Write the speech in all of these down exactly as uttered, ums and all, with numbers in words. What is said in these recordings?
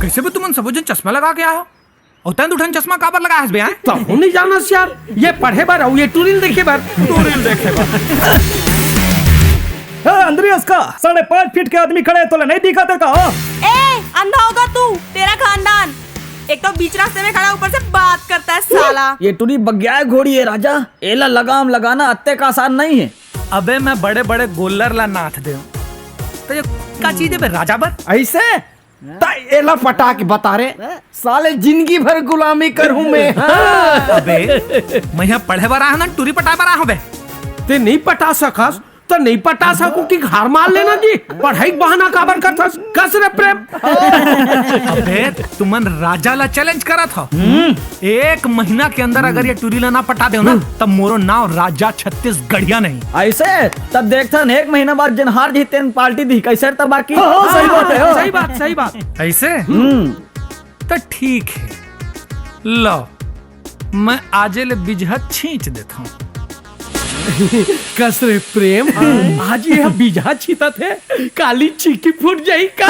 कइसे बे तुमन सबो झन चश्मा लगा के आए हो? अउ तैं दू ठन चश्मा काबर लगाए हस बे, हैं? तहूं नइ जानस यार, ये पढ़े बर अउ ये टूरी ल देखे बर। टूरी ल देखे बर। ए, अंद्रियास का साढ़े पाँच फीट के आदमी खड़े हे, तोला नइ दिखत हे का? ए, अंधा होगा तू, तेरा खानदान। एक तो बीच रास्ते में खड़ा, ऊपर से बात करता है साला। ये टूरी बग्याय घोड़ी हे राजा, एला लगाम लगाना अतेक आसान नइ हे। अबे मैं बड़े-बड़े गोल्लर ला नाथ देंव, त ये का चीज हे बे राजा बर? अइसे? त एला पटा के बता रे, साले जिंदगी भर गुलामी करहूं मैं। हाँ। अबे, मैं इहां पढ़े बर आए हंव ना, टूरी पटाए बर आए हंव बे। तैं नइ पटा सकस, त नइ पटा सकहूं कि हार मान लेना जी। पढ़ई के बहाना काबर करथस? कस रे प्रेम। अबे, तुमन राजा ला challenge करत हव। एक महीना के अंदर अगर ये टूरी ला ना पटा देव ना, तब मोरो नांव राजा छत्तीसगढ़िया नहीं। अइसे? तब देखथन, एक महीना बाद जेन हार जही, तेन पार्टी दिही। कइसे रे तब बाकी? हाँ, हाँ, सही बात हे, हाँ। सही बात, सही बात। अइसे? हम्म। त ठीक हे, लो, मैं आजे ले बिजहा छींच देथंव। कस रे प्रेम, आज ये बिजहा छींचत हे, काली चीकी फूट जाही का?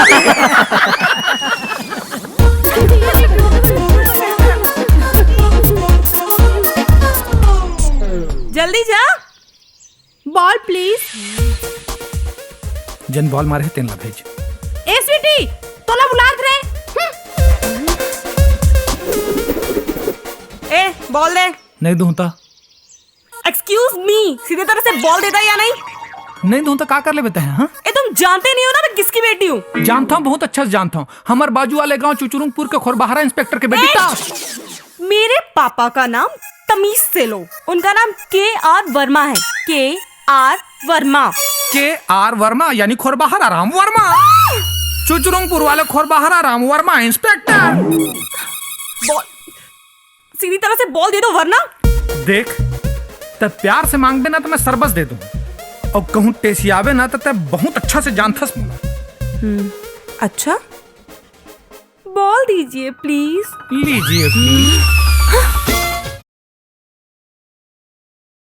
जल्दी जा। Ball please। जेन ball मारे हे, तेन ला भेज। ए स्वीटी, तोला बुलात रे। हम्म। ए, ball दे। नइ दूं त? Excuse me, सीधे तरह से ball दे दे या नहीं? नइ दूं त का कर लेबे तैं, हाँ? ए, तुम जानते नहीं हो ना मैं किसकी बेटी हूँ। जानता हूँ, बहुत अच्छा से जानता हूँ। हमर बाजू वाले गांव चुचुरुंगपुर के खोरबहरा inspector के बेटी ए, का। मेरे पापा का नाम तमीज से लो, उनका नाम के आर वर्मा है। के आर वर्मा। के आर वर्मा यानी खोरबहरा राम वर्मा। चुचुरुंगपुर वाले खोरबहरा राम वर्मा inspector। Ball, सीधी तरह से ball दे दो वरना। देख, तैं प्यार से मांगबे ना त मैं सरबस दे दूं, अउ कहूं टेसियाबे ना त तैं बहुत अच्छा से जानथस मोला। हम्म, अच्छा। Ball दीजिए please। लीजिए please।